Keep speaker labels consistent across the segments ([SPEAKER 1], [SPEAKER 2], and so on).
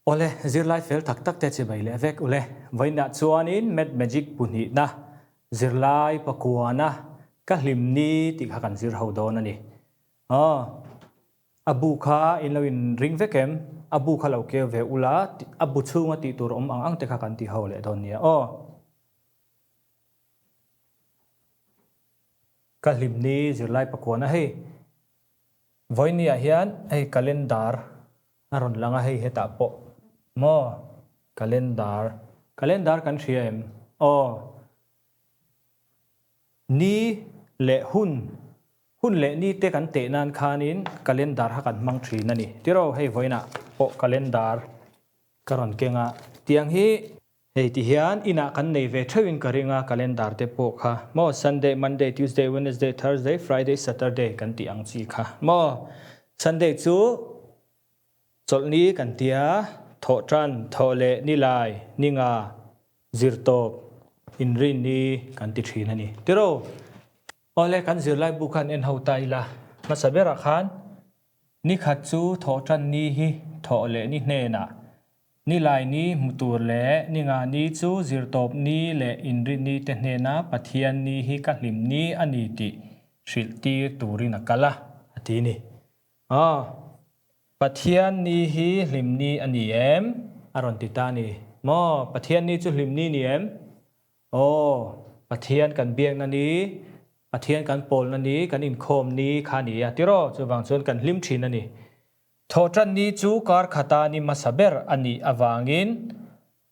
[SPEAKER 1] Awle, zirlai fel tak tak te chibai leh vek ule. Vawiinah chuanin Math Magic puhnihna, zirlai pakuana ka hlim ni tih kha kan zir ho dawn a ni. Aw, a bu kha in lo in ring vek em? A bu kha lo keu ve ula, a bu chhunga tih tur awm ang ang te kha kan ti ho leh dawn nia aw. Ka hlim ni zirlai pakuana hei. Vawinia hian hei calendar a rawn lang a hei hetah pawh maw calendar calendar kan hria em aw ni leh hun hun leh ni te kan teh nan khanin calendar kha kan hmang thin a ni tiraw hei vawiinah pawh calendar ka rawn keng a tiang hi Hei ti hian inah kan nei ve theuhin ka ring a, calendar te pawh kha maw Sunday, Monday, Tuesday, Wednesday, Thursday, Friday, Saturday kan tih ang chi kha maw. Sunday chu chawlhni kan tia, thawhtan, thawh leh nilai, ninga, zirtawp, inrinni kan ti thin a ni. Tiraw? Awle kan zirlai bu khan en ho ta ila, hmasa berah khan Nikhat chu thawhtan ni hi thawh leh ni hnenah, Nilai ni hmu tur leh ni nga ni chu zirtawp ni leh inri ni te hnena Pathian ni hi ka hlim ni a ni tih hrilh tir turin a kal a, a ti ni. Aw, Pathian ni hi hlim ni a ni em? A rawn ti ta a ni. Maw, Pathian ni chu hlim ni ni em? Aw, Pathian kan biakna ni, Pathian kan pawlna ni, kan inkhawm ni kha a ni a, tiraw? Chuvang chuan kan hlim thin a ni. Thawhtan ni chu kar khata ni hmasa ber a nih avangin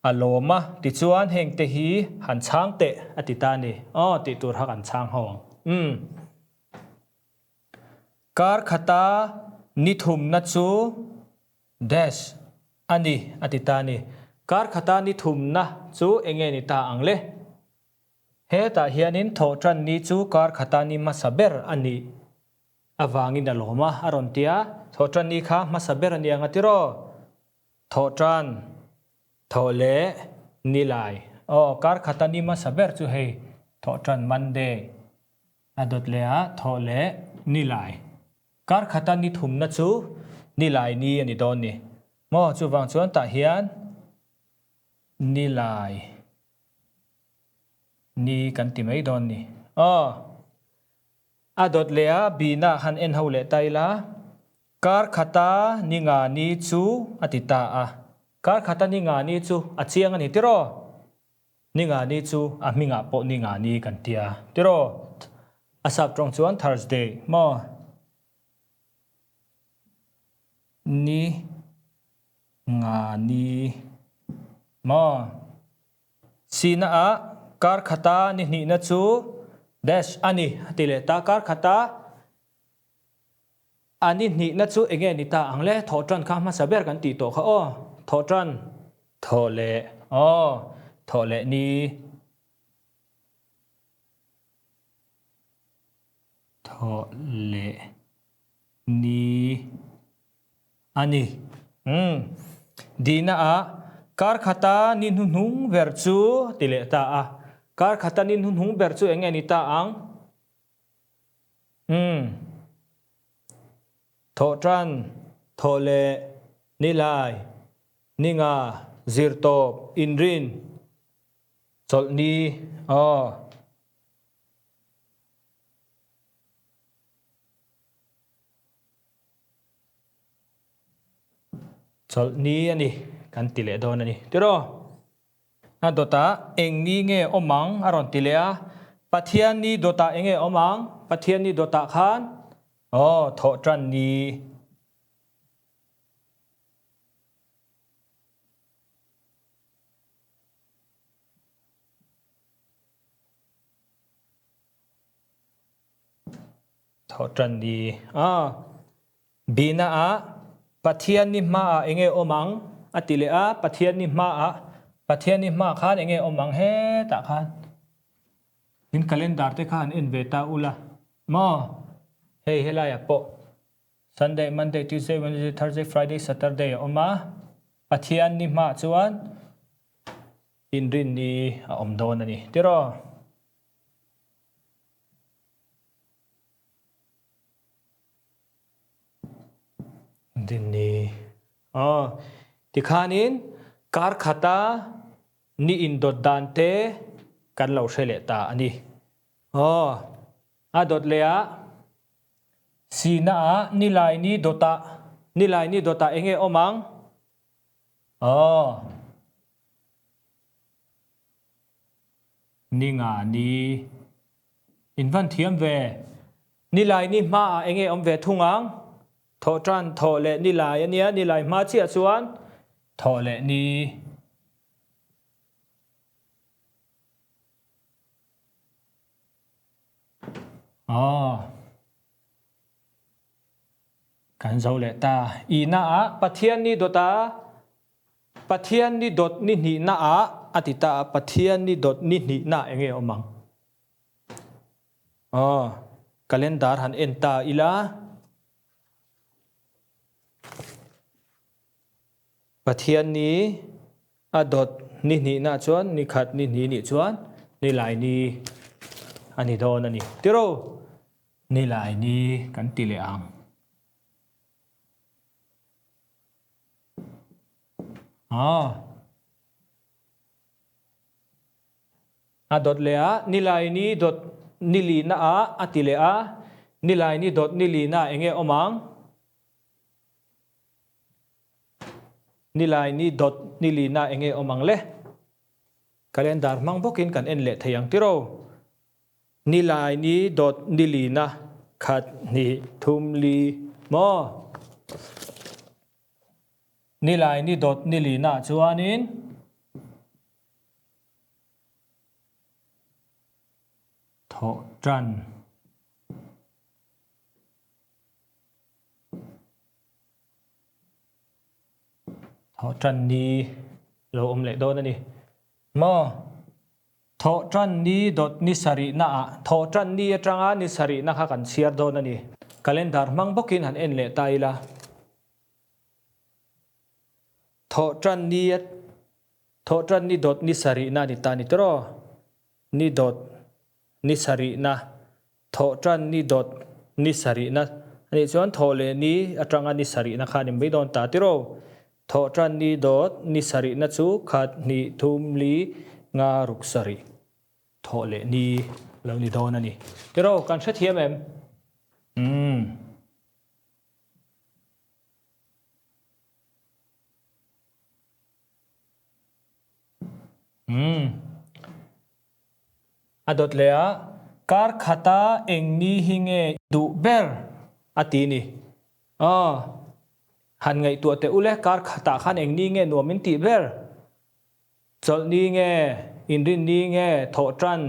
[SPEAKER 1] a lawm a, tichuan hengte hi han chhang teh a ti ta a ni. Aw, tih tur kha kan chhang ho ang. Umm. Kar khata ni thumna chu dash a ni a ti ta a ni. Kar khata ni thumna chu eng nge ni ta ang le? Hetah hianin thawhtan ni chu kar khata ni hmasa ber a nih Avangin a lawm a, a rawn ti a. Thawhtan ni kha hmasa ber a niang a ti raw? Thawhtan, thawh leh ni lai. Aw, kar khata ni hmasa ber chu hei, thawhtan Monday a dawt leh a, thawh leh ni lai. Kar khata ni thumna chu ni lai ni a ni dawn ni. Maw, chuvang chuan tah hian ni lai ni kan ti mai dawn ni. Aw. A dawt leh a bihna han en ho leh ta ila, Kar khata ni nga ni chu a ti ta a. Kar khata ni nga ni chu a chiang a ni tiraw? Ni nga ni chu a hmingah pawh ni nga ni kan tia tiraw? A sap tawng chuan Thursday maw? Ni nga ni maw? Sihna ah kar khata ni hnihna chu dash a ni a ti leh ta. Kar khata a ni hnihna chu enge ni ta ang le? Thawhtan kha hmasa ber kan tih tawh kha aw. Thawhtan. Thawh leh aw. Thawh leh ni. Thawh leh ni. A ni. Umm. Dihna ah kar khata ni hnuhnung ber chu ti leh ta a. Kar khata ni hnuhnung ber chu eng nge ni ta ang? Umm. Thawhtan, thawh leh, nilai, ninga, zirtawp, inrin, chawlhni, aw. Chawlh ni a ni kan ti leh dawn a ni tiraw? A dawtah eng ni nge awm ang a rawn ti leh a, Pathian ni dawtah eng nge awm ang? Pathian ni dawtah khan aw thawh tan ni. Thawhtan ni a bihna ah Pathian ni hma ah enge awm ang a ti leh a, Pathian ni hma ah Pathian ni hma khan enge awm ang hetah khan in calendar te kha han en ve ta ula maw hei helai ah pawh Sunday, Monday, Tuesday, Wednesday, Thursday, Friday, Saturday a awm a, Pathian ni hma chuan inrin ni a awm dawn a ni tiraw. Dinni. Aw. Tikhanin kar khata ni indawt dan te kan lo hre leh ta a ni. Aw, a dawt leh ah sihna ah nilai ni dawtah nilai ni dawtah enge awm ang? Aw. Ni nga ni. In van thiam ve. Nilai ni hma ah enge awm ve thung ang? Thawh tan thawh leh nilai a nia, nilai hma chiah chuan thawh leh ni. Aw. Kan zo leh ta. Ina ah Pathian ni dawt a Pathian ni dawt ni hnihna ah a ti ta a, Pathian ni dawt ni hnihna enge awm ang? Aw, calendar han en ta ila. Pathian ni a dawt ni hnihna chuan ni khat ni hnih nih chuan ni lai ni a ni dawn a ni. Tiro, ni lai ni kan ti leh ang. Aw. A dawt leh a, nilai ni dawt nilina ah a ti leh a, nilai ni dawt nilina ah enge awm ang? Nilai ni dawt nilina ah enge awm ang le? Calendar hmang bawkin kan en leh thei ang tiro. Nilai ni dawt nilina khat hnih thum li maw? Nilai ni dawt nilina ah chuanin. Thawh tan. Thawh tan ni lo awm leh dawn a ni. Maw? Thawh tan ni dawt ni sarihna ah thawh tan ni atanga ni sarihna kha kan chhiar dawn a ni. Calendar hmang bawkin han en leh ta ila. Thawh tan ni Thawh tan ni dawt ni sarihna a ni ta ni tawh aw. Ni dawt ni sarihna. Thawh tan ni dawt ni sarihna a nih chuan thawh leh ni atanga ni sarihna kha a ni mai dawn ta tiraw. Thawh tan ni dawt ni sarihna chu khat hnih thum li nga ruk sarih thawh leh ni lo ni dawn a ni tiraw kan hrethiam em? Umm. Umm. A dawt leh a, kar khata eng ni hi nge duh ber a ti ni. Aw, han ngaihtuah teh ule, kar khatah khan eng ni nge nuam in tih ber? Chawlh ni nge, inrin ni nge, thawh tan,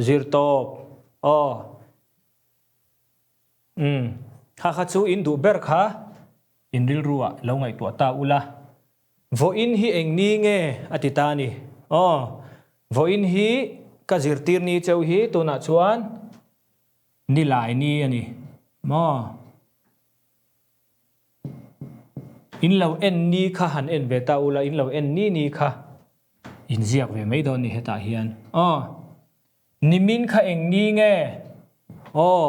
[SPEAKER 1] zir tawp, aw. Umm, kha kha chu in duh ber kha in rilru ah lo ngaihtuah ta ula. Vawiin hi eng ni nge a ti ta a ni. Aw, vawiin hi ka zirtir ni cheu hi tunah chuan ni lai ni a ni maw? In lo en ni kha han en ve ta ula, in lo en ni ni kha in ziak ve mai dawn ni hetah hian. Aw. Nimin kha eng ni nge? Aw,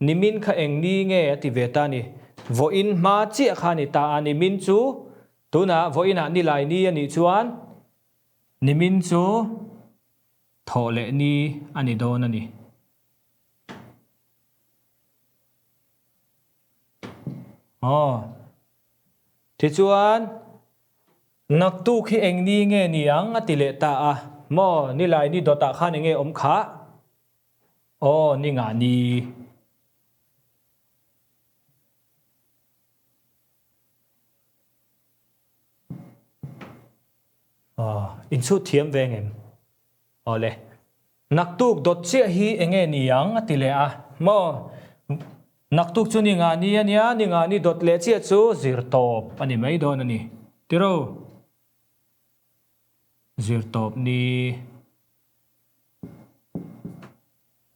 [SPEAKER 1] nimin kha eng ni nge a ti ve ta a ni. Vawiin hma chiah kha a ni ta a, nimin chu tunah vawiinah ni lai ni a nih chuan nimin chu thawh leh ni a ni dawn a ni. Aw, tichuan Naktuk hi eng ni nge ni ang a ti leh ta a, maw nilai ni dawtah khan enge awm khah? Aw ni ngah ni. Aw inchhut thiam ve ngem? Aw le. Naktuk dawt chiah hi enge ni ang a ti leh a, maw naktuk chu ni ngah ni a nia, ni ngah ni dawt leh chiah chu zir tawp a ni mai dawn a ni. Tiro, zir tawp ni.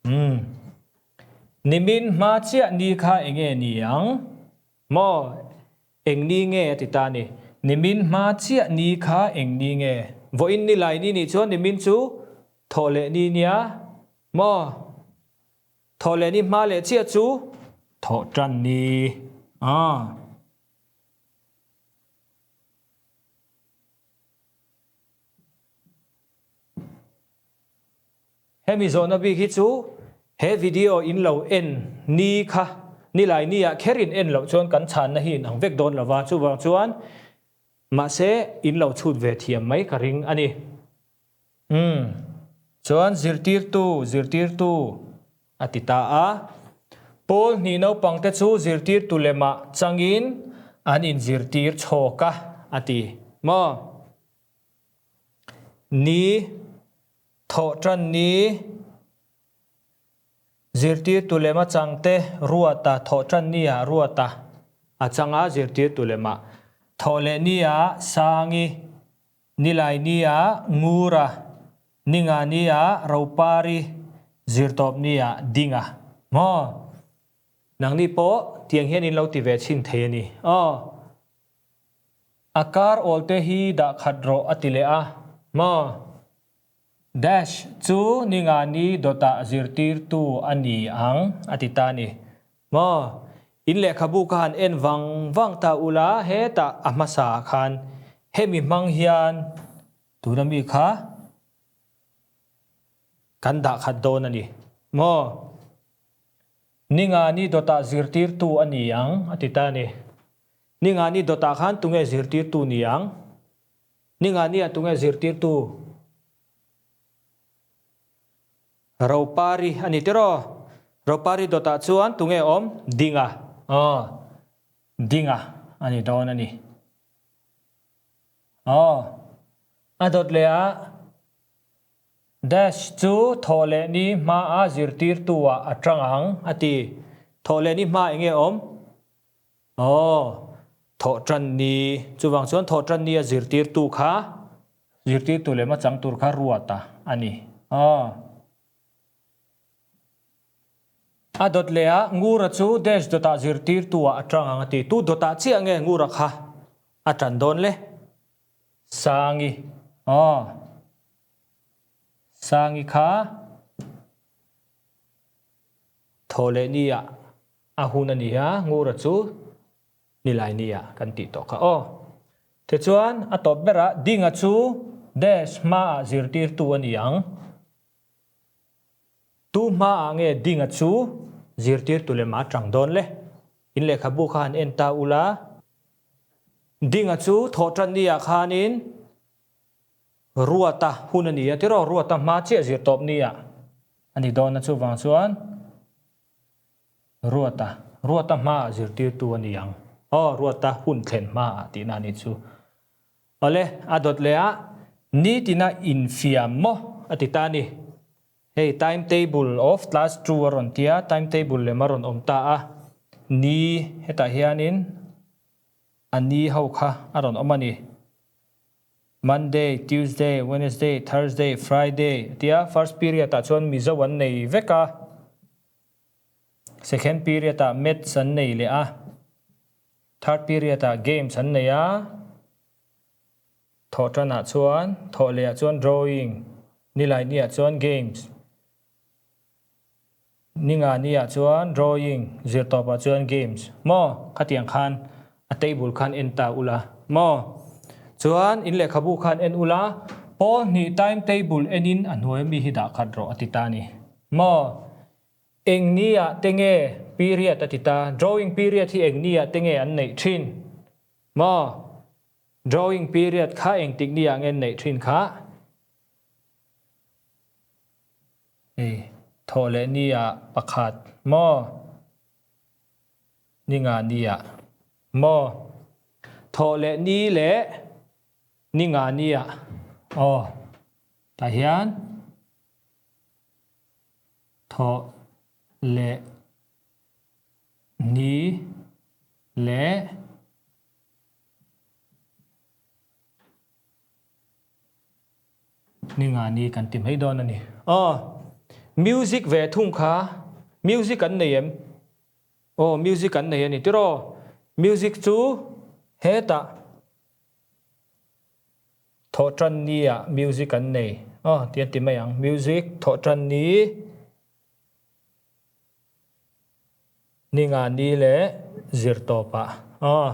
[SPEAKER 1] Umm. Nimin hma chiah ni kha enge ni ang? Maw, eng ni nge a ti ta ni. Nimin hma chiah ni kha eng ni nge? Vawiin ni lai ni nih chuan nimin chu thawh leh ni nia. Maw, thawh leh ni hma leh chiah chu thawh tan ni. Aw. Hemi zawhna bik hi chu he video in lo en ni kha nilai ni ah kher in en loh chuan kan chhanna hi in ang vek dawn lova, chuvang chuan mahse in lo chhut ve thiam mai ka ring a ni. Umm. Chuan zirtirtu, zirtirtu a ti ta a. Pawl hnih naupangte chu zirtirtu lemah changin an inzirtir chhawk a, a ti maw? Ni, thawh tan ni, zirtirtu lema changte ruata thawh tan nia ruata a changa zirtirtu lemah thawh leh nia sangi Nilai nia Ngura, Ninga nia Ropari, Zirtawp nia Dinga. Maw? Nangni pawh tiang hian in lo ti ve chhin thei a ni. Aw. A kar awl te hi dah khat rawh a ti leh a. Maw? Dash chu ninga ni dawtah zirtirtu a ni ang a ti ta a ni. Maw? In lehkhabu ka han en vang vang ta ula hetah a hmasa ah khan hemi hmang hian tuna mi kha kan dah khat dawn a ni. Maw? Ninga ni dawtah zirtirtu a ni ang a ti ta a ni. Ninga ni dawtah khan tunge zirtirtu ni ang? Ninga nia tunge zirtirtu Ropari a ni tiraw? Ropari dawtah chuan tunge awm? Dinga. Aw, Dinga a ni dawn a ni. Aw, a dawt leh ah Dash chu thawh leh ni hmaa zirtirtu ah a tang ang a ti. Thawh leh ni hma enge awm? Aw, thawhṭan ni. Chuvang chuan thawhṭan nia zirtirtu kha zirtirtu leh hmachang tur kha ruat a a ni. Aw. A dawt leh ah Ngura chu dash dawtah zirtirtu ah a ṭang ang a ti. Tu dawtah chiah nge Ngura kha a ṭan dawn le? Sangi. Aw. Sangi kha thaw leh ni ah A hun a ni a, Ngura chu nilai ni ah kan tih tawh kha aw. Tichuan a tawp berah Dinga chu dash hmaah zirtirtu a ni ang. Tu hmaah nge Dinga chu zirtirtu lem a tang dawn le? In lehkhabu kha han en ta ula. Dinga chu thawhtan ni ah khanin Ruata hun a ni a tiraw, Ruata hma chiah zirtawp ni ah a ni dawn a chuvang chuan Ruata, Ruata hmaah zirtirtu a ni ang. Aw, Ruata hun thlen hmaah tihna a ni chu. Awle, a dawt leh a, nitina infiam maw a ti ta a ni. Hei time table of class two a rawn ti a, time table lem a rawn awm ta a. Ni, hetah hianin a ni ho kha a rawn awm a ni. Monday, Tuesday, Wednesday, Thursday, Friday a ti a, first period ah chuan Mizo an nei vek a, second period ah Maths an nei leh a, third period ah Games an nei a, thawhtan ah chuan thawh leh ah chuan Drawing, nilai ni ah chuan Games. Ninga nia chuan drawing zir tawpah chuan games maw khatiang khan a table khan en ta ula maw chuan in lehkhabu khan en ula pawl hnih time table enin a hnuai ami hi dah khat rawh a ti ta ni maw eng nia te nge period a ti ta drawing period hi eng nia te nge an neih thin maw drawing period kha engtik nia nge an neih thin kha. Hei, thawh leh ni ah pakhat maw? Ni nga ni ah maw? Thawh leh ni leh ni nga ni ah aw tah hian thawh leh ni leh. Ni nga ni kan ti mai dawn a ni. Aw, music ve thung kha, music an nei em? Aw, music an nei a ni tiraw? Music chu hetah thawhtan ni ah music an nei. Aw, ti an ti mai ang. Music thawhtan ni, ni nga ni leh zirtawp ah. Aw.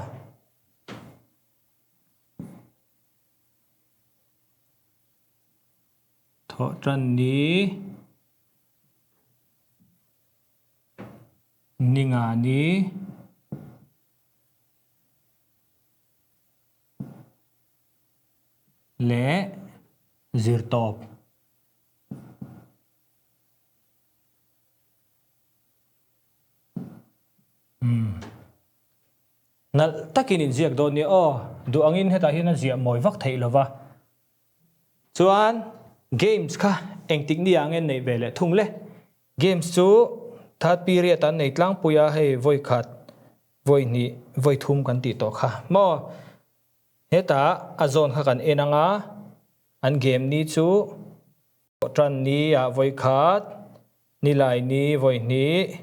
[SPEAKER 1] Thawhtan ni. Ningani. Leh zirtawp. Umm. Nalh takin inziak dawn nia aw. Duh angin hetah hian a ziah mawi vak theih lova. Chuan games kha engtik ni ah nge neih ve leh thung le? Games chu third period an nei tlangpui a, hei vawi khat, vawi hnih, vawi thum kan tih tawh kha maw? Hetah a zawn kha kan en ang a, an game ni chu Tan ni ah vawi khat, nilai ni vawi hnih,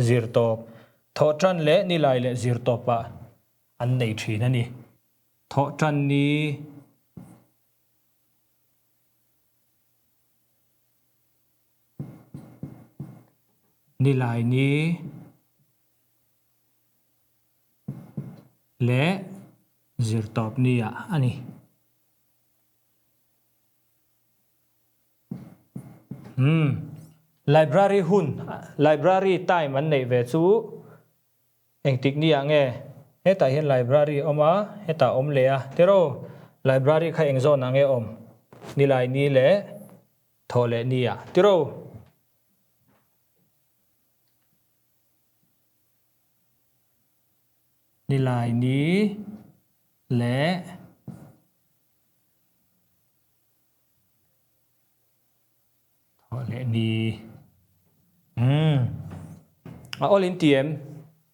[SPEAKER 1] zir tawp. Thawh tan leh nilai leh zir tawp ah an nei thin a ni. Thawh tan ni. Nilai ni leh zir tawp ni ah a ni. Umm. Library hun, library time an neih ve chu engtik ni ah nge? Hetah hian library a awm a, hetah a awm leh a. Tiraw, library kha eng zawn ah nge a awm? Nilai ni leh thawh leh ni ah. Tiraw. Nilai ni leh. Thawh leh ni. Umm. A awl in ti em?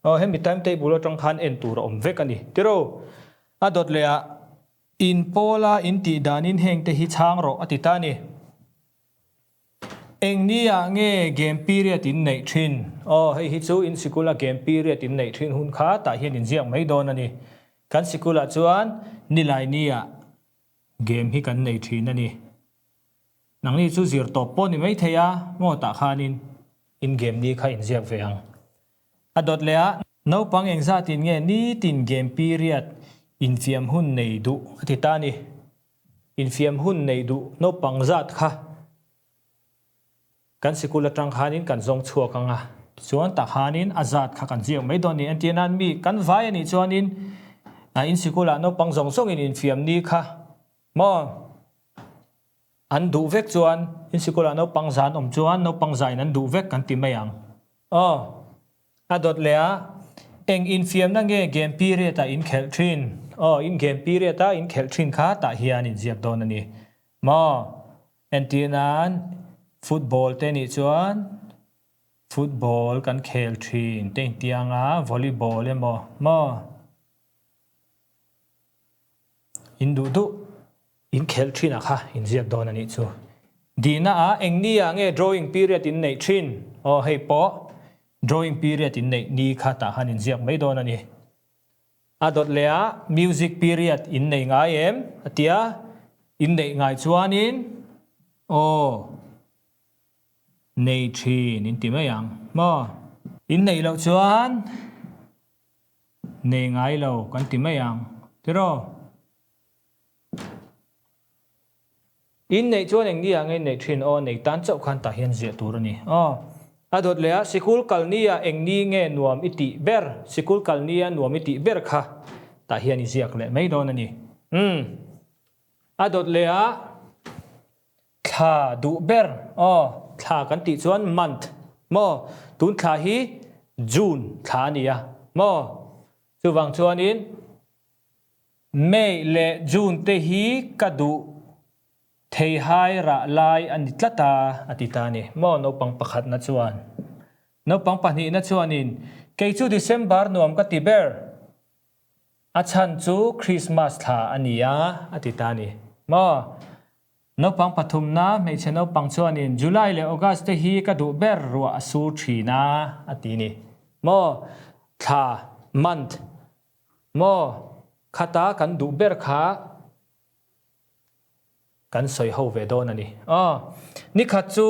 [SPEAKER 1] Aw hemi timetable atang khan en tur a awm vek a ni. Tiro, a dawt leh ah in pawl a in tih danin heng te hi chhang rawh a ti ta a ni. Eng ni ah nge game period in neih thin? Aw hei hi chu in sikul a game period in neih thin hun kha tah hian in ziak mai dawn a ni. Kan sikul ah chuan nilai ni ah Game hi kan nei thin a ni. Nangni chu zir tawp pawh ni mai thei a, maw tah khanin in game ni kha inziak ve ang. A dawt leh a, naupang engzatin nge nitin game period infiam hun nei duh a ti ta a ni. Infiam hun nei duh naupang zat kha Kan sikul atang khanin kan zawng chhuak ang a, tichuan tah khanin a zat kha kan ziak mai dawn a ni. Entir nan mi kan vai a nih chuanin in sikulah naupang zawng zawngin infiam ni kha maw an duh vek chuan in sikulah naupang zan awm chuan naupang zain an duh vek kan ti mai ang. Aw, a dawt leh a, eng infiamna nge game period ah in khelh thin? Aw, in game period a in khelh thin kha tah hian in ziak dawn a ni maw? Entir nan football te nih chuan football kan khel thin te intiang a, volleyball emaw maw in duh duh in khelh thin ah kha in ziak dawn a nih chu. Dihna ah eng ni ah nge drawing period in neih thin? Aw hei pawh drawing period in neih ni kha tah khan in ziak mai dawn a ni. A dawt leh ah music period in nei ngai em? A ti a, in neih ngai chuanin aw nei thin in ti mai ang maw? In neih loh chuan nei ngai lo kan ti mai ang tiraw? In neih chuan eng ni ah nge neih thin aw nei tan chauh khan tah hian ziah tur a ni aw. A dawt leh a sikul kal ni ah eng ni nge nuam i tih ber sikul kal ni a nuam i tih ber kha tah hian i ziak leh mai dawn a ni. Umm. A dawt leh a thla duh ber aw thla kan tih chuan month maw tun thla hi June thla a ni a maw chuvang chuanin May leh June te hi ka duh theihai rah lai a ni tlat a, a ti ta a ni. Maw naupang pakhatna chuan. Naupang pahnihna chuanin, Kei chu December nuam ka ti ber. A chhan chu Christmas thla a ni a, a ti ta a ni. Maw naupang pathumna hmeichhe naupang chuanin, July leh August te hi ka duh ber ruah a sur thin a, a ti ni. Maw thla, month, Maw, khata kan duh ber kha kan sawi ho ve dawn a ni. Aw, nikhat chu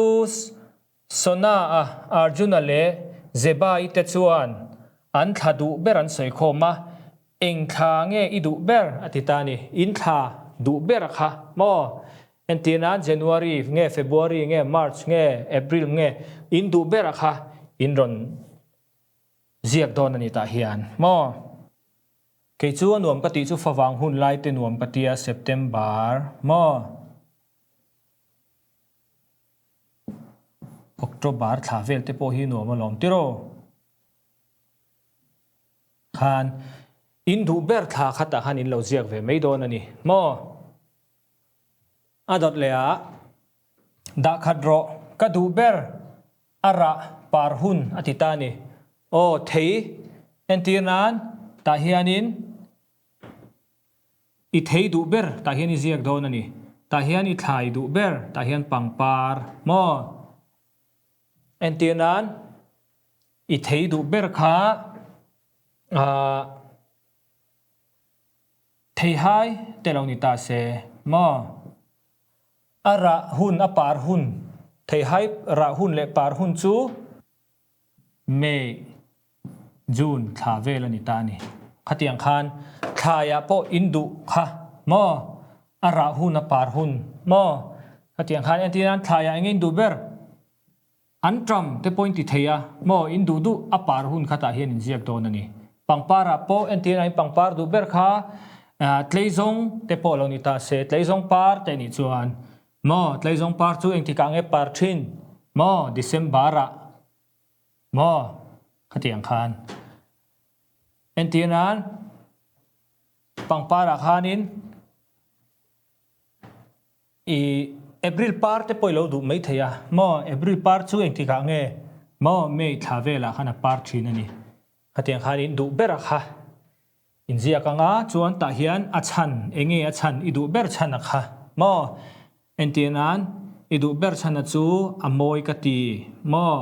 [SPEAKER 1] Sona-a, Arjuna leh Zeba-i te chuan an thla duh ber an sawi khawm a, Eng thla nge i duh ber? a ti ta a ni. In thla duh ber a kha maw? Entir nan January nge February nge March nge April nge in duh ber a kha in rawn. ziak dawn a ni tah hian maw? Kei chu a nuam ka tih chu favang hun lai te nuam ka tia September maw? October thla vel te pawh hi nuam alawm tiraw? Khan in duh ber thla khatah khan in lo ziak ve mai dawn a ni maw? A dawt leh ah dah khat rawh ka duh ber a rah par hun a ti ta a ni. Aw thei entir nan tah hianin i thei duh ber tah hian i ziak dawn a ni. Tah hian i thlai duh ber tah hian pangpar maw? Entir nan i thei duh ber kha ah Theihai te lo ni ta se maw? A rah hun, a par hun, theihai rah hun leh par hun chu May, June thla vel a ni ta a ni. Khatiang khan thlaiah pawh in duh kha maw? A rah hun, a par hun maw? Khatiang khan entir nan thlaiah eng nge in duh ber? An ṭam te pawh in ti thei a, maw in duh duh a par hun khatah hian in ziak dawn a ni. Pangpar ah pawh entir a in pangpar duh ber kha tleizawng te pawh lo ni ta se, tleizawng par te nih chuan maw tleizawng par chu engtikah nge par ṭhin maw December ah maw khatiang khan entir nan pangpar ah khanin I April par te pawh i lo duh mai thei a maw? April par chu engtikah nge maw May thla velah khan a par thin a ni. Khatiang khan in duh ber a kha in ziak anga chuan tah hian a chhan enge a chhan i duh ber chhan a kha maw? Entir nan i duh ber chhan a chu a mawi ka ti maw?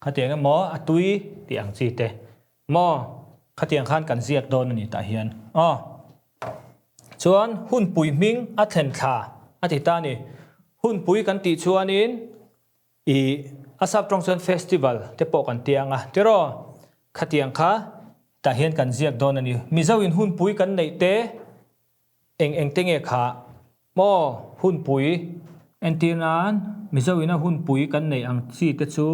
[SPEAKER 1] Khatiang emaw a tui tih ang chi te maw khatiang khan kan ziak dawn a ni tah hian aw. Chuan hunpui hming a thlen thla a ti ta a ni. Hunpui kan tih chuanin ih a sap tawng chuan festival te pawh kan ti ang a tiraw khatiang kha tah hian kan ziak dawn a ni. Mizo in hunpui kan neih te Eng eng te nge kha maw hunpui? Entir nan Mizo ina hunpui kan neih ang chi te chu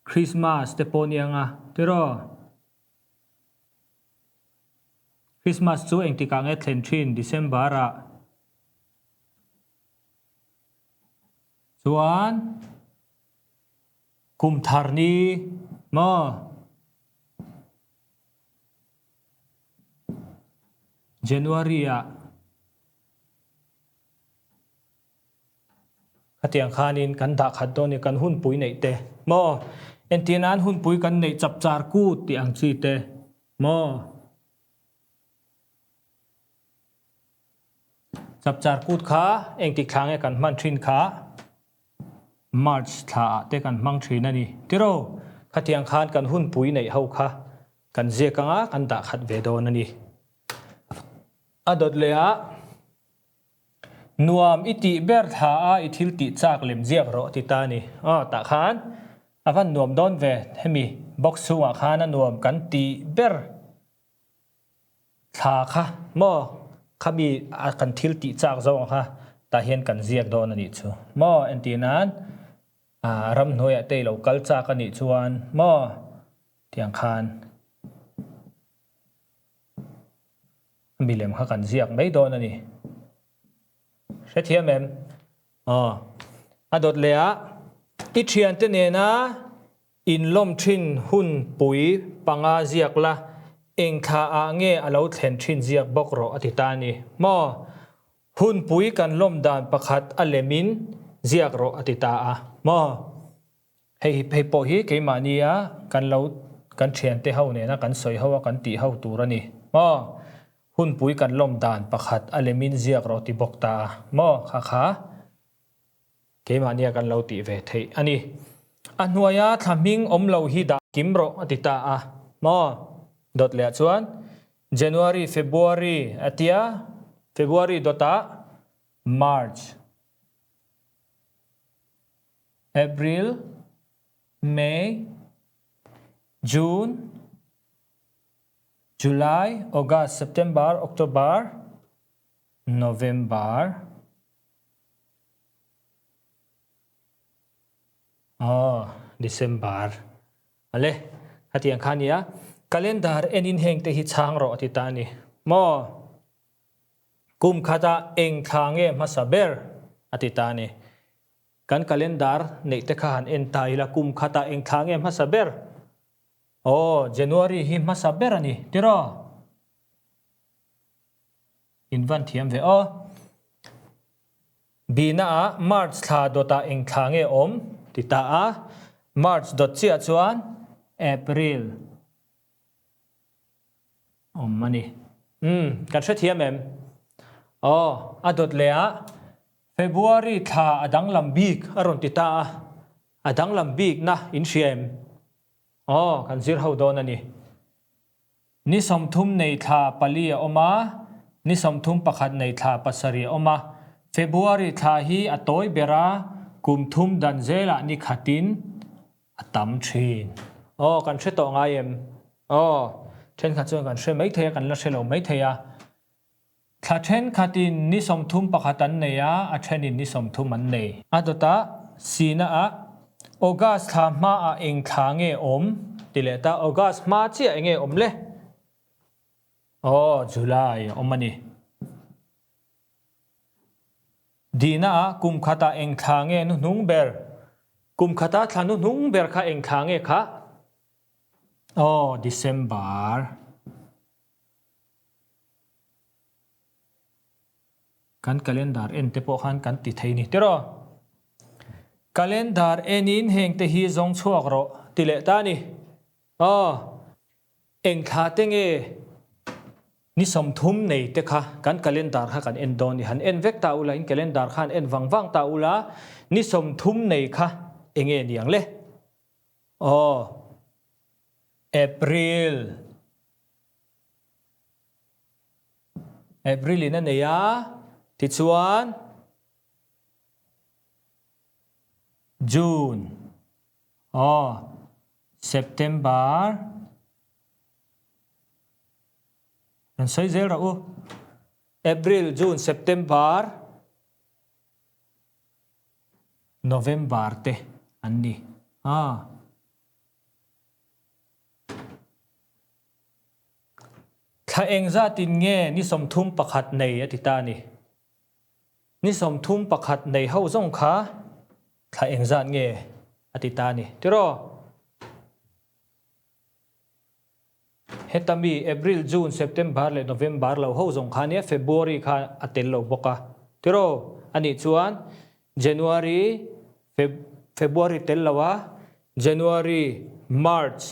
[SPEAKER 1] Christmas te pawh nia nga tiraw? Christmas chu engtikah nge thlen thin December ah? Chuan kum thar ni maw? January ah khatiang khanin kan dah khat dawn i kan hunpui neih te maw entir nan hunpui kan neih chap char kut tih ang chi te maw chap char kut kha engtik thla nge kan hman thin kha March thla ah te kan hmang thin a ni tiraw khatiang khan kan hunpui neih ho kha Kan ziak anga kan dah khat ve dawn a ni. A dawt leh ah, Nuam i tih ber thla a i thil tih chak lem ziak rawh ti ta a ni. Aw, tah khan a van nuam dawn ve, hemi box chhungah khan a nuam kan tih ber thla kha maw khami a kan thil tih chak zawng kha tah hian kan ziak dawn a nih chu maw entir nan ramhnuaiah te i lo kal chak a nih chuan maw Tiang khan milem kha kan ziak mai dawn a ni. Hrethiam em? Aw. A dawt leh ah i thiante nena inlawm thin hun pui panga ziak la, eng thla ah nge a lo thlen thin ziak bawk rawh a ti ta a ni. Maw? Hun pui kan lawm dan pakhat a lemin ziak rawh a ti ta a. Maw? Hei hi phei pawh hi keimahnia kan lo kan thiante ho nena kan sawi ho a kan tih ho tur a ni maw? Hunpui kan lawm dan pakhat a lemin ziak rawh ti bawk ta a maw? Kha kha keimahnia kan lo tih ve theih a ni. A hnuaia thla hming awm lo hi dah kim rawh a ti ta a maw? Dawt leh ah chuan January, February a tia February dawtah March. April, May, June, July, August, September, October, November. Aw, December. Ale, hetiang kha nia, calendar enin heng te hi chhang rawh a ti ta a ni. Maw? Kum khatah eng thla nge hmasa ber a ti ta a ni. Kan calendar neih te kha han en ta ila kum khatah eng thla nge hmasa ber? Aw, January hi hmasa ber a ni, tiraw? In van thiam ve aw. Bina ah March thla dawtah eng thla nge awm ti ta a, March dawt chiah chuan April awm a ni. Umm, kan hrethiam em? Aw, a dawt leh ah February thla a danglam bik a rawn ti ta a, a danglam bikna in hria em? Aw, kan zir ho dawn a ni. Ni 30 nei thla pali a awm a, ni 31 nei thla pasarih a awm a. February thla hi a tawi ber a, kum thum dan zelah ni khatin a tam thin. Aw, kan hre tawh ngai em? Aw, thenkhat chuan kan hre maithei a, kan la hre lo maithei a. Thla thenkhatin ni 31 an nei a, a thenin ni 30 an nei. A dawtah sina ah August thla hmaah eng thla nge awm? ti leh ta, August hma chiah enge awm le? Aw, July a awm a ni. Dina ah kum khatah eng thla nge hnuhnung ber? Kum khata thla hnuhnung ber kha eng thla nge khah? Aw, December. Kan calendar en te pawh khan kan ti thei ni tiraw? Calendar enin heng te hi zawng chhuak rawh ti leh ta ni. Aw, eng thla te nge ni 30 nei te kha kan calendar kha kan en dawn ni. Han en vek ta ula, in calendar khan en vang vang ta ula, ni 30 nei kha enge niang le? Aw, April. April in a nei a, tichuan June, aw, September, rawn sawi zel rawh u, April, June, September, November te an ni a. Thla eng zatin nge ni 31 nei a ti ta a ni. Ni 31 nei ho zawng kha thla eng zat nge a ti ta a ni. Tiraw? Heta mi April, June, September leh November lo ho zawng kha nia February kha a tel lo bawk a. Tiraw? Anih chuan January, Feb, February tel lo a, January, March,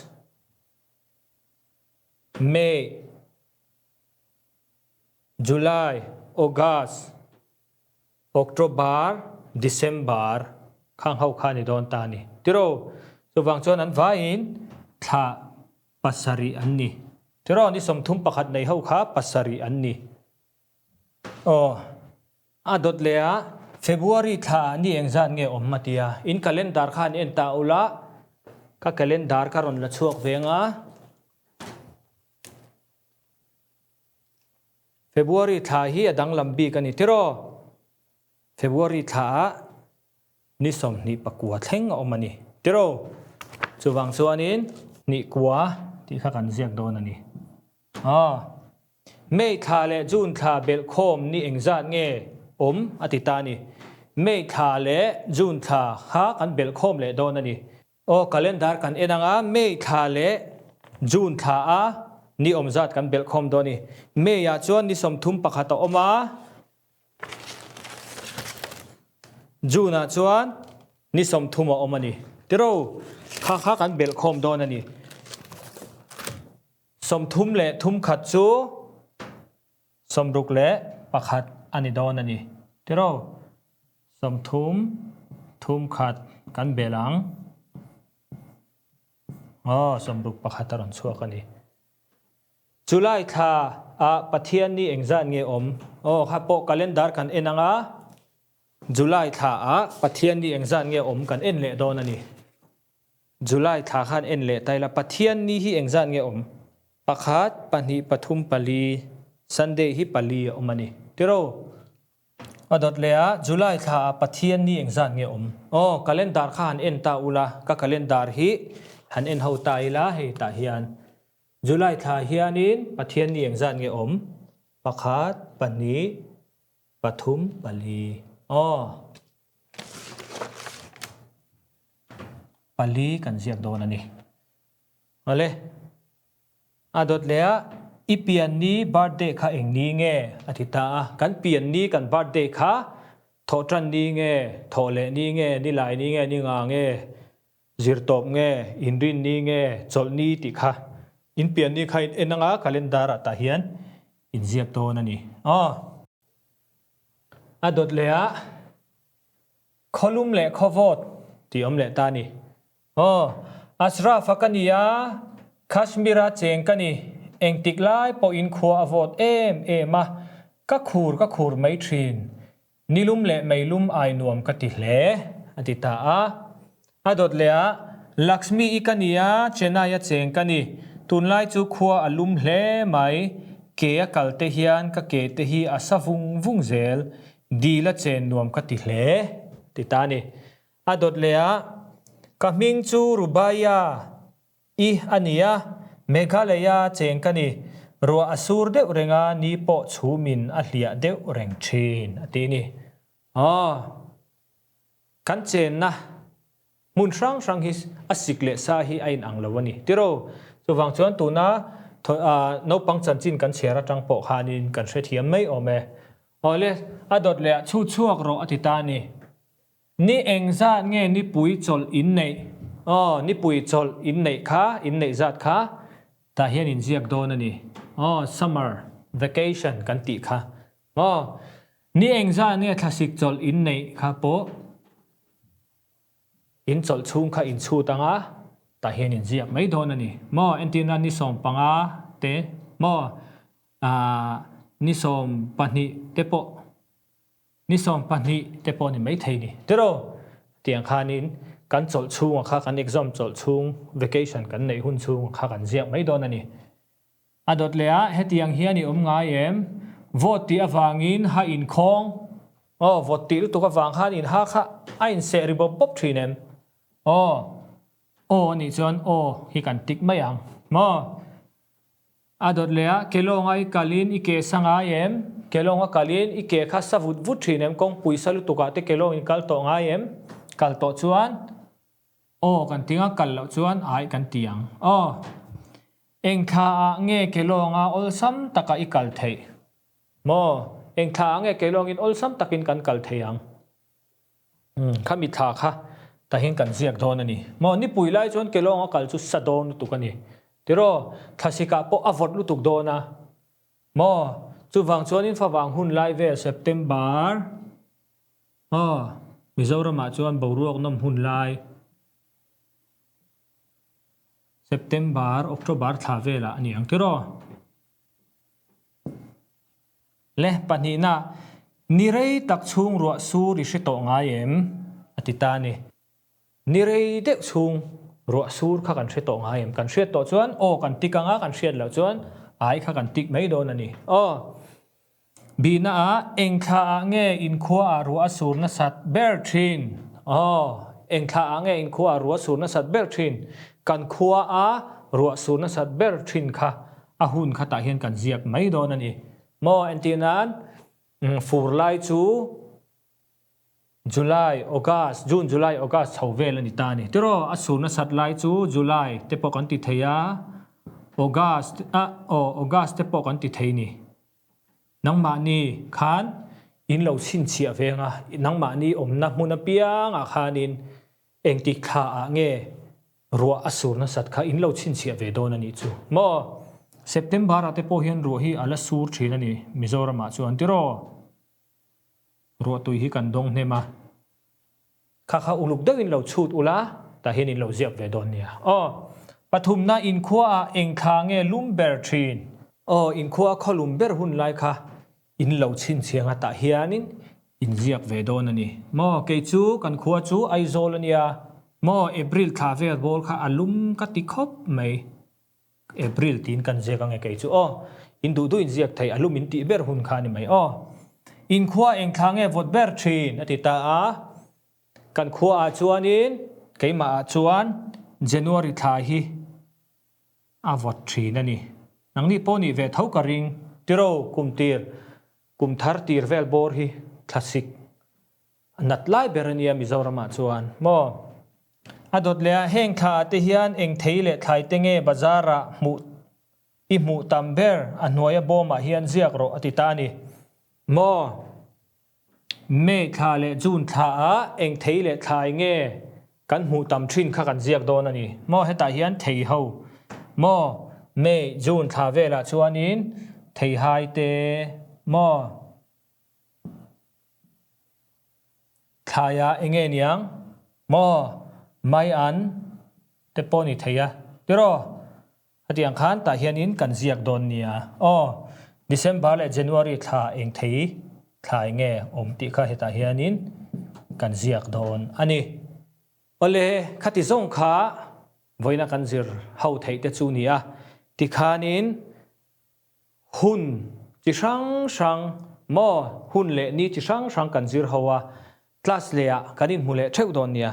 [SPEAKER 1] May, July, August, October, December khang ho kha ni dawn ta a ni. Tiraw, chuvang chuan an vaiin thla pasarih an ni. Tiraw, ni 31 nei ho kha pasarih an ni. Aw, a dawt leh a, February thla ah ni engzat nge awm a tia, in calendar kha an en ta ula, ka calendar ka rawn la chhuak ve anga, February thla hi a danglam bik a ni tiraw? February thla ah ni 29 thleng a awm a ni tiraw? Chuvang chuanin ni kua tih kha kan ziak dawn a ni. Aw. May thla leh June thla belhkhawm ni engzat nge awm a ti ta a ni. May thla leh June thla kha kan belhkhawm leh dawn a ni. Aw, calendar kan en anga May thla leh June thla a ni awm zat kan belhkhawm dawn a ni. May ah chuan ni 31 a awm a, June ah chuan ni 30 a awm a ni. Tiro, kha kha kan belhkhawm dawn a ni. 33 chu 61 a ni dawn a ni. Tiraw? 30 thum khat kan bel ang. Aw, 61 a rawn chhuak a ni. July thla ah Pathian ni engzat nge awm? Aw, kha pawh calendar kan en ang a. July thla ah Pathian ni engzat nge awm kan en leh dawn a ni. July thla khan en leh ta ila Pathian ni hi engzat nge awm? Pakhat, pahnih, pathum, pali, Sunday hi pali a awm a ni. Tiraw? A dawt leh a, July thla ah Pathian ni engzat nge awm? Aw, calendar kha han en ta ula, ka calendar hi han en ho ta ila hei tah hian July thla hianin Pathian ni engzat nge awm? Pakhat, pahnih, pathum, pali. Aw. Pali kan ziak dawn a ni. Awle. A dawt leh a, I pian ni birthday kha eng ni nge? a ti ta a. Kan pian ni kan birthday kha thawh tan ni nge, thawh leh ni nge, ni lai ni nge, ni nga nge, zir tawp nge, inrin ni nge, chawlh ni tih kha in pian ni kha in en anga calendar ah tah hian in ziak dawn a ni. Aw. A dawt leh a, Khawlum leh khawvawt tih awm leh ta a ni. Aw, Ashraf-a ka ni a, Kashmir-a cheng ka ni. Engtik lai pawhin khua a vawt em em a, ka khur ka khur mai thin. Nilum leh meilum ai nuam ka ti hle, a ti ta a. A dawt leh a, Lakshmi-i ka ni a, Chennai-a cheng ka ni. Tunlai chu khua a lum hle mai, ke a kal te hian ka ke te hi a sa vung vung zel. Dil a chen nuam ka ti hle, ti ta a ni. A dawt leh a, Ka hming chu Rubaiya i a ni a, Meghalaya cheng ka ni. Ruah a sur deuh reng a, ni pawh chhumin a hliah deuh reng thin, a ti ni. Aw, kan chenna hmun hrang hrang hi a sik leh sa hi a inang lo a ni. Tiraw, chuvang chuan tuna naupang chanchin kan chhiar atang pawh khanin kan hrethiam mai awm e. Awle, a dawt leh ah chhu chhuak rawh a ti ta a ni. Ni engzat nge nipui chawlh in neih? Aw, nipui chawlh in neih kha, in neih zat kha tah hian in ziak dawn a ni. Aw, summer vacation kan tih kha. Aw, ni engzat nge thlasik chawlh in neih kha pawh in chawlh chhung kha in chhut anga tah hian in ziak mai dawn a ni. Maw, entirna ni 15 te, maw, ah, ni 12 te pawh. Ni 12 te pawh ni maithei ni. Tiraw? Tiang khanin kan chawlh chhunga kha kan exam chawlh chhung, vacation kan neih hun chhunga kha kan ziak mai dawn a ni. A dawt leh a, hetiang hian i awm ngai em? Vote tih avangin ha inkhawng. Aw, vote tih lutuk avang khan in ha kha a inseh ri bawp bawp thin em? Aw, aw anih chuan aw hi kan tik mai ang maw? A dawt leh a, Kelawng a i kalin i ke sa ngai em? Kelawng a kalin i ke kha sa vut vut thin em? Kawngpui sa lutuk ah te kelawng in kal tawh ngai em? Kal tawh chuan aw kan ti ang a, kal loh chuan ai kan ti ang. Aw. Eng thla ah nge kelawng a awlsam taka i kal theih? Maw? Eng thla ah nge kelawng in awlsam takin kan kal thei ang? Khami thla kha tahin kan ziak dawn a ni. Maw nipui lai chuan Kelawng a kal chu sa dawn lutuk a ni. Tiraw, thlasikah pawh a vawt lutuk dawn a. Maw, chuvang chuanin favang hun lai vel September, aw, Mizoramah chuan boruak nawm hun lai September, October thla velah a ni ang tiraw. Le pahnihna, Ni rei tak chhung ruah sur i hre tawh ngai em? a ti ta a ni. Ni rei deuh chhung ruah sur kha kan hre tawh ngai em? Kan hriat tawh chuan aw kan tik anga kan hriat loh chuan ai kha kan tik mai dawn a ni. Aw. Bihna ah eng thla ah nge inkhua ah ruah a sur nasat ber thin? Aw. Eng thla ah nge inkhua ah ruah a sur nasat ber thin? Kan khua a ruah sur nasat ber thin kha A hun khatah hian kan ziak mai dawn a ni. Maw entir nan fur lai chu July, August, June, July, August chho vel a ni ta a ni. Tiraw a sur nasat lai chu July te pawh kan ti thei a, August a aw August te pawh kan ti thei ni. Nangmahni khan in lo chhinchhiah veng a, nangmahni awmna hmun apiangah khanin Engtik thla ah nge ruah a sur nasat kha in lo chhinchhiah ve dawn a nih chu maw? September ah te pawh hian ruah hi a la sur thin a ni Mizoram ah chuan tiraw? Ruah tui hi kan dawng hnem a, kha kha uluk deuh in lo chhut ula tah hian in lo ziak ve dawn nia. Aw, pathumna inkhua ah eng thla nge lum ber thin? Aw, inkhua a khawlum ber hun lai kha In lo chhinchhiang a tah hianin in ziak ve dawn a ni maw? Kei chu kan khua chu Aizawl a nia maw? April thla vel bawr kha a lum ka ti khawp mai. April tiin kan ziak ange kei chu aw. In duh duh in ziak thei a lum in tih ber hun kha a ni mai aw. In khua eng thla nge vawt ber thin? a ti ta a. Kan khuaah chuanin keimahah chuan January thla hi a vawt thin a ni. Nangni pawh nih ve tho ka ring. Tiro kum tir, kum thar tir vel bawr hi thlasik a nat lai ber a nia Mizoramah chuan maw? A dawt leh a, heng thlaah te hian eng thei leh thlai te nge bazarah hmuh I hmuh tam ber a hnuaia bawmah hian ziak rawh a ti ta a ni. Maw? May thla leh June thlaah eng thei leh thlai nge kan hmuh tam thin kha kan ziak dawn a ni. Maw hetah hian thei ho. Maw? May, June thla velah chuanin theihai te maw? Thlaiah eng nge niang? Maw? Mai an te pawh ni thei a. Tiraw? Hetiang khan tah hianin kan ziak dawn nia. Aw, December leh January thla eng thei thla eng nge awm tih kha hetah hianin kan ziak dawn a ni. Awle, khati zawng kha vawiina kan zir ho theih te chu nia. Tikhanin hun chi hrang hrang maw hun leh ni chi hrang hrang kan zir ho a, class lehah kan inhmu leh theuh dawn nia.